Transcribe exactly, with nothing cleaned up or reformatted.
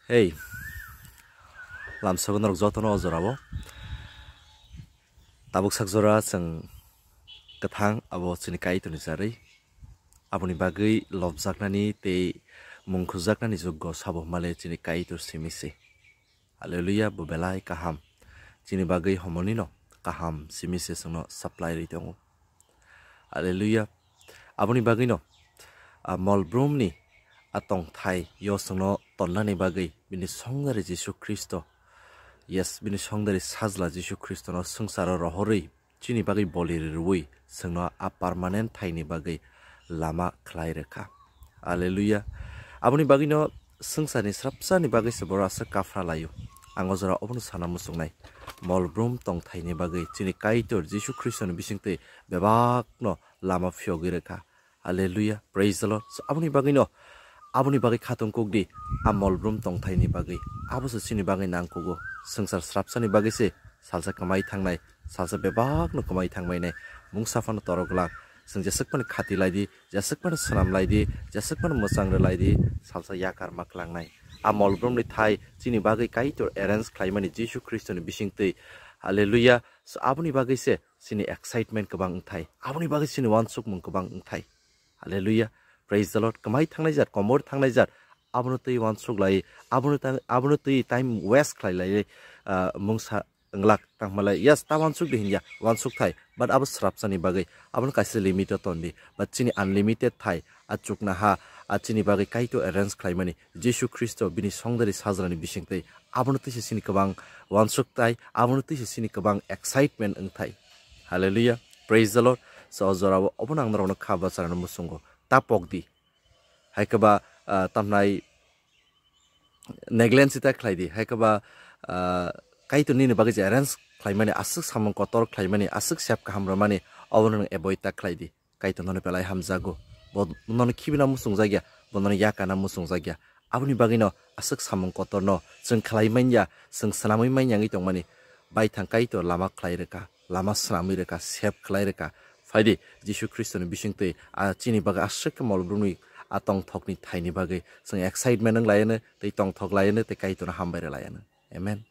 Hey, lamsogo norok jotono o jorao. Tabuk sak jora chwng kwthang abo chini Kaitorni charwi. Aboni bagwi lobjaknani tei mung khujaknani juggo sabo hwnmale chini Kaitor simi se. Hallelujah, bo belai kaham. Chini bagwi homonino kaham simi se chwngno supply rwi tongo. Hallelujah. Aboni bagwino, a, Molbrumni a tongthai yo chwngno tonnani bagwi bini songdari Jisu Khristo, yes, bini songdari Sajla Jisu Khristono swngcharo rohorwi chini bagwi boli rwi chwngno a permanent thaini bagwi lama khlai rwkha. Hallelujah. Aboni bagwino swngcharni srapsani bagwi se borok aswk kaphra laio. Ang o jora obono sana muchungnai. Molbrum tongthaini bagwi chini Kaitor Jisu Khristoni bisingtwi bebakno lama phiyogwi rwkha. Hallelujah. Praise the Lord. So, aboni bagwino, aboni bagwi khatung kukdi, a Molbrum tongthaini bagwi. Abo se chini bagwi nangkugo. Swngchar srapsani bagwi se salsa kwmai thangnai, salsa bebakno kwmai thangbainai. Mungsa phano torok glak. Chwng jeswk phano khati laidi, jeswk phano swnam laidi, jeswk phano mwchang rwlaidi, salsa yakar ma klangnai. A Molbrumni thai chini bagwi Kaitor arrange khlaimani Jisu Khristoni bisingtwi. Hallelujah. So, aboni bagwi se chini excitement kwbang wngthai. Aboni bagwi chini uansukmung kwbang wngthai. Hallelujah. Praise the Lord. Kwmai thangnai jat, komor thangnai jat. Abono twi uansuk lai, abono tang-, abono twi time waste khlai lai, ah, mungsa wnglak tangmalai. Yes, ta uansuk di hinya, uansuk thai. But abo srapsani bagwi, abono kaisa limit o ton di. But chini unlimited thai, a chukna ha, a chini bagwi Kaitor arrange khlaimani. Jisu Khristo bini songdari sajrani bisingtwi abono twi se chini kwbang uansuk thai, abono twi se chini kwbang excitement wngthai. Hallelujah. Praise the Lord. So, o jorao obono ang norokno kha bacharano muchungo. Ta pok di. Hai khe ba, ah, tamnai negligence ta khlai di. Hai khe ba, ah, Kaitor nini bagwi je arrange khlaimani, aswk samung kotor khlaimani, aswk sep kaham rwmani, obono nwng avoid ta khlai di. Kaitor nono belai hamjago. Bo nono khibina muchungjakya, bo nono yakana muchungjakya. Aboni bagwino aswk samung kotorno chwng khlai manya, chwng swnamwi manya wngwi tongmani. Baithang Kaitor lama khlai rwkha, lama swnamwi rwkha, sep khlai rwkha. Phaidi, Jisu Khristoni bisingtwi, a, chini bagwi aswk khe Molbrumni a tongthokni thaini bagwi chwng excitement wng laiano, tei tongthok laiano, tei Kaitorno hambai rw laiano. Amen.